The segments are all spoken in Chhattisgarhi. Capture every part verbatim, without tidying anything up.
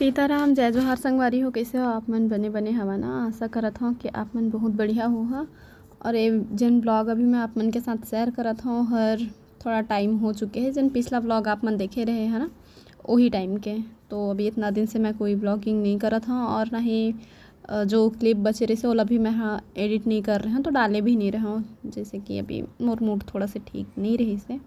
सीताराम, जय जोहार संगवारी हो, कइसे हो आप मन? बने बने हवा ना? आशा करत हव कि आप मन बहुत बढ़िया होहा। और ये जेन ब्लॉग अभी मैं आप मन के साथ शेयर करत हव, हर थोड़ा टाइम हो चुके हे, जेन पिछला ब्लॉग आप मन देखे रहे है ना, वही टाइम के। तो अभी इतना दिन से मैं कोई ब्लॉगिंग नहीं करत हव और ना ही अ, जो क्लिप बचे रहिसे ओला भी मैं हा एडिट नहीं कर रहे हव, तो डाले भी नहीं रहे हव, जैसे कि अभी मोर मूड थोड़ा से ठीक नहीं रहिसे।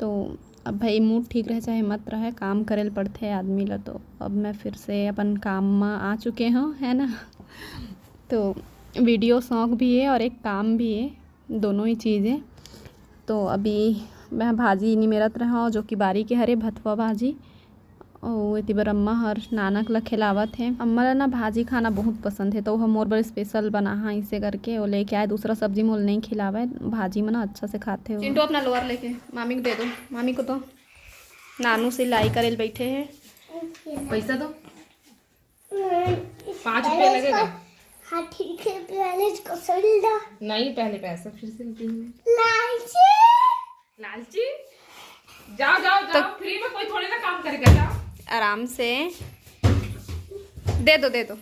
तो अब भाई मूड ठीक रहे चाहे मत रहे, काम करे ल पड़थे आदमी ला। तो अब मैं फिर से अपन काम म आ चुके हव, है ना। तो वीडियो शौक भी है और एक काम भी है, दोनों ही चीज़ है। तो अभी मैं भाजी निमेरत रहा हूँ, जो कि बारी के हरे भथवा भाजी। अउ एती बर अम्मा हर नानक ल खिलावत हे। अम्मा ल ना भाजी खाना बहुत पसंद हे, तो ओह मोर बर स्पेशल बनाहा, इसे करके वो लेके आए। दूसरा सब्जी मोल नहीं खिलावे, भाजी में ना अच्छा से खाथे वो। चिंटू अपना लोअर लेके मामी को दे दो, मामी को दो। नानू सिलाई करे ल बैठे हे। पैसा दो। पाँच रुपया लगेगा। हाँ, ठीक है, पहले इसको सिल दो। नहीं, पहले पैसा, फिर सिलती हूँ। लालची। लालची। जाओ, जाओ, तो जाओ, फ्री में कोई थोड़ी ना काम करेगा, जाओ। आराम से दे दो, दे दो।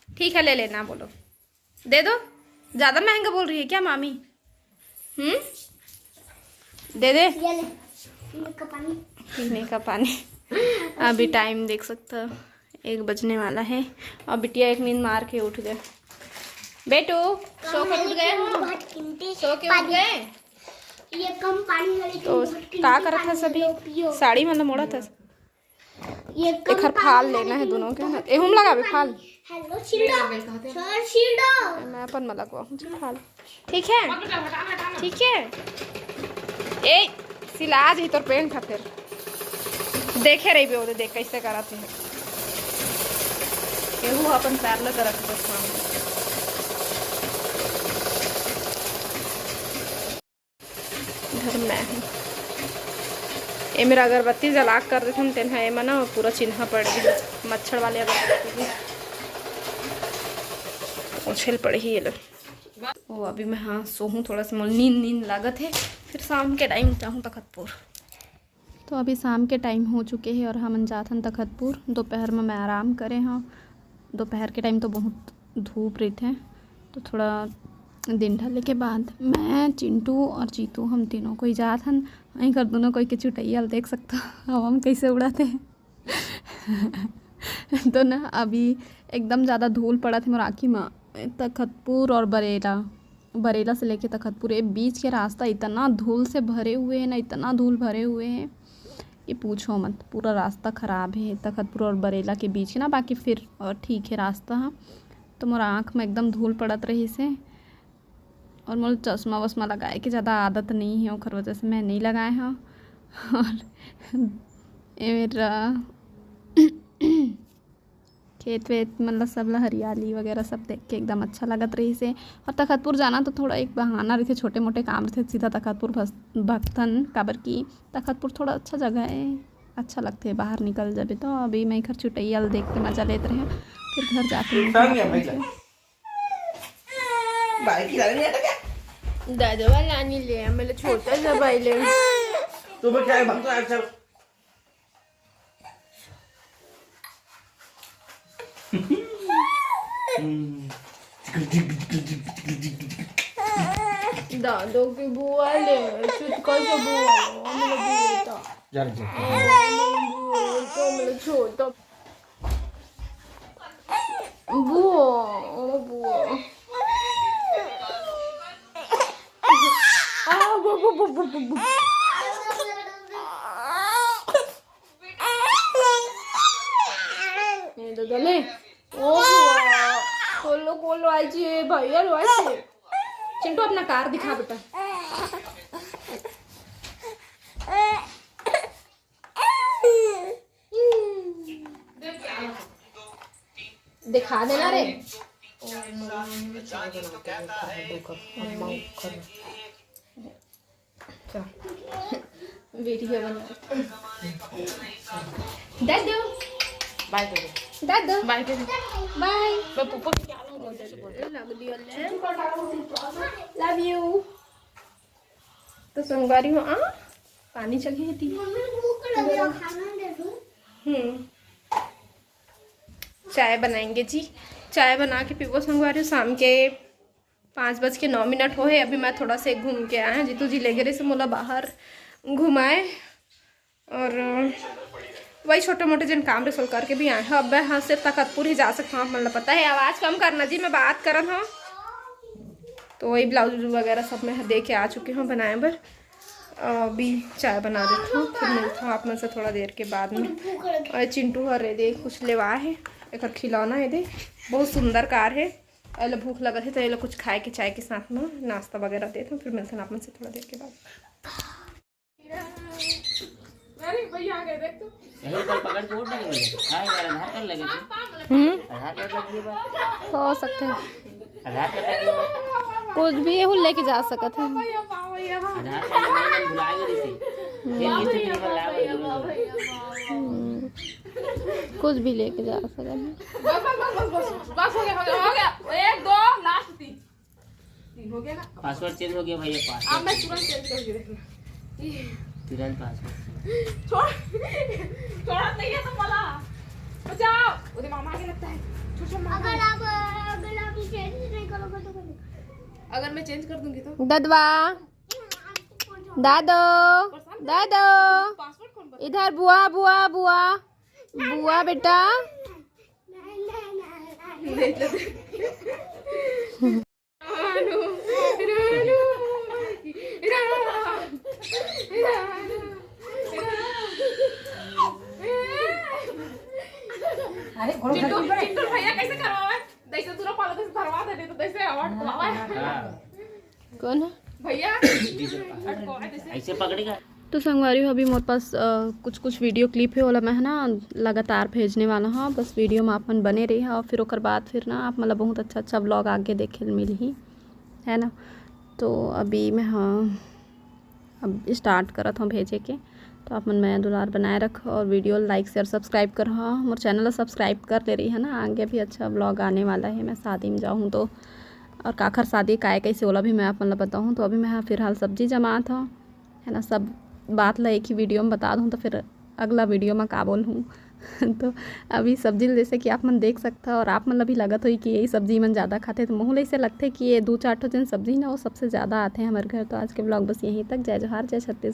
ठीक है, ले लेना, बोलो। दे दो। ज़्यादा महंगा बोल रही है क्या मामी? हम्म, दे दे। ये ले, पीने का पानी। पीने का पानी। अभी टाइम देख सकते हो, एक बजने वाला है। और बिटिया एक नींद मार के उठ गए। बेटू, सो के उठ गए हो? बहुत कीमती सो के उठ पानी। गए? ये कम पानी है, लेकिन तो बहुत कीमती का करत पानी हस है, अभी? लो, पियो। साड़ी मतलब मोड़त हस? ये कम एखर पानी फाल है, लेना है लेकिन दोनों के, बहुत ना? एहू में लगावे कीमती फाल? पानी। हेलो, छिंडो। सर, छिंडो। मैं अपन में लगवाऊँ जी फाल। ठीक है? ठीक है? ए, सिला जी तोर पेंट ह फेर। देखे रहिबे ओदे, देख कैसे करत हे। एहू अपन पैर ल करत हे, बस हाँ। इधर मैं हूँ। ये मेरा अगरबत्ती जला के कर देथन, तेन ह एमा ना पूरा चिन्हा पड़ गे, मच्छर वाले अगरबत्ती के। पोछे ल पड़ही ये लो। ओ, अभी मैं, हाँ, सोहूँ थोड़ा सा, मोला नींद, नींद लागत हे, फिर शाम के टाइम जाहूँ तखतपुर। तो अभी शाम के टाइम हो चुके हे और हमन जाथन तखतपुर। दोपहर में मैं आराम करे हव, दोपहर के टाइम तो बहुत धूप रहिथे, तो थोड़ा दिन ढले के बाद मैं, चिंटू और जीतू, हम तीनों कोई जाथन। वहीं कर दोनों कोई के चुटैया ल देख सकता हव, हम कैसे उड़ाते हैं। तो ना अभी एकदम ज़्यादा धूल पड़त हे मोर आँखी म। तखतपुर और बरेला, बरेला से लेके तखतपुर, ये बीच के रास्ता इतना धूल से भरे हुए है ना, इतना धूल भरे हुए है कि पूछो मत। पूरा रास्ता खराब है तखतपुर और बरेला के बीच के ना, बाकी फिर और ठीक है रास्ता ह। तो मोर आँख में एकदम धूल पड़त रहिस हे। और मोला चश्मा वश्मा लगाए के ज़्यादा आदत नहीं है, ओखर वजह से मैं नहीं लगाए हव। और ये मेरा खेत वेत, मतलब, सब ला हरियाली वगैरह सब देख के एकदम अच्छा लगत रहिस हे। और तखतपुर जाना तो थोड़ा एक बहाना रहिथे, छोटे मोटे काम रहिथे, सीधा तखतपुर भस-, भगथन, काबर कि तखतपुर थोड़ा अच्छा जगह है, अच्छा लगथे, बाहर निकल जाबे। तो अभी मैं एखर चुटैया ल देख के मजा लेत रहे, फिर घर जाके उठा लिया भाई। भाई की लाने नहीं आता क्या? दादा वाला लानी ले, मेरा छोटा सा भाई ले। तो मैं क्या है, भागता है, अच्छा। हम्म। दादो की बुआ ले, चुटका सा बुआ ले, मेरा बुआ था। जा रही है। तो मेरा छोटा बुआ, ओ बुआ। आ, बु, बु, बु, बु, बु, बु। ए, दादा ले। ओ बुआ। कोलो, कोलो आई जी, भैया लो आई जी। चिंटू, अपना कार दिखा बेटा। दिखा देना रे। चाय बनाते हैं, रुको, अम्मा को। चल। वीडियो बना। दादू। बाय कर दे। दादू। बाय कर दे। बाय। मैं पप्पा को क्या लग दिया ले। Love you। तो संगवारी हो आ, पानी चढ़ी है ती। मम्मी भूख लग रहा, खाना दे दो। हम्म। चाय बनाएंगे जी। चाय बना के पीबो संगवारी। शाम के पाँच बज के नौ मिनट हो हे। अभी मैं थोड़ा से घूम के आए हैं, जीतू जी ले गए से मोला बाहर घुमाए। और वही छोटे मोटे जन काम रसोल करके भी आए हैं। अब मैं हाँ सिर्फ तखतपुर ही जा सकता हूँ, आप मन ला पता है। आवाज़ कम करना जी, मैं बात करत हूँ। तो वही ब्लाउज वगैरह सब मैं दे के आ चुकी हूँ बनाए बर। अभी चाय बना देती हूँ, फिर मिलता हूँ आप मन से थोड़ा देर के बाद में। और चिंटू हर रे दे कुछ लेवा है, एक खिलौना है दे, बहुत सुंदर कार है। एला भूख लगत है तो एला कुछ खाए के चाय के साथ में नाश्ता वगैरह देत हूँ, फिर मिलते हैं आप मन से थोड़ा देर के बाद। अरे भैया आ गए, देख तो। यही पर पकड़ के उठ नहीं गए। हाँ यार, आधार कार्ड लगे थे। हम्म। आधार कार्ड लग गया बा। हो सकते हैं। आधार कार्ड लग गया बा। कुछ भी यहू लेके जा सकत है। भैया, भैया, भैया। आधार कार्ड लगे, मैं भुला गई थी। हम्म। ये किसी ने बोला, भैया, भैया। हम्म। कुछ भी लेके जा सकत है। बस, बस, बस, बस, बस, बस, हो गया, हो गया, हो गया। एक, दो, लास्ट तीन। तीन हो गया ना? पासवर्ड चेंज हो गया भैया, पासवर्ड अब मैं चेंज। तुरंत चेंज करके देखना। तुरंत पासवर्ड चेंज। छोड़, छोड़ा नहीं है तो मला बचाओ। उधर मामा आगे लगता है। छोड़, छोड़, मामा। अगर आप, अगर आप चेंज नहीं करोगे तो करोगे। अगर मैं चेंज कर दूंगी तो? ददवा, दादो, दादो, पासवर्ड कौन बता? इधर बुआ, बुआ, बुआ, बुआ बेटा। नहीं, नहीं, नहीं, नहीं। रानू, रानू, रानू, रानू, अरे, घोड़ो चिंटू, घोड़ो। चिंटू भैया कैसे करवावे? जैसे दूनो पालो तैसे धरवा दे, तो जैसे अवार्ड पावे। हाँ। कौन है? भैया, अटकवावे जैसे। ऐसे पकड़ेगा। तो संगवारी हो, अभी मोर पास, अ, कुछ कुछ वीडियो क्लिप है, ओला मैं है ना लगातार भेजने वाला हूँ। बस वीडियो में आप मन बने रही और फिर ओकर बाद फिर ना आप मतलब बहुत अच्छा अच्छा व्लॉग आगे देखे ल मिलही, है ना। तो अभी मैं, हाँ, अब स्टार्ट करत हूँ भेजे के। तो आप मन मया दुलार बनाए रख और वीडियो लाइक शेयर सब्सक्राइब कर, हाँ, मोर चैनल ला सब्सक्राइब कर ले रही है ना। आगे भी अच्छा व्लॉग आने वाला है। मैं शादी में जाऊँ तो, और काखर शादी काय कैसे ओला भी मैं आप मन ला बताऊँ। तो अभी मैं, हाँ, फिलहाल सब्जी जमात हूँ, है ना। सब बात ला एक ही वीडियो में बता दूँ तो फिर अगला वीडियो में का बोलूँ। तो अभी सब्जी ल जैसे कि आप मन देख सकता और आप मन ला भी लगत होई कि यही सब्जी मन ज़्यादा खाते, तो मोहू ल ऐसे लगते कि ये दो चार ठो जन सब्जी ना वो सबसे ज़्यादा आते हैं हमारे घर। तो आज के व्लॉग बस यहीं तक। जय जोहार, जय छत्तीसगढ़।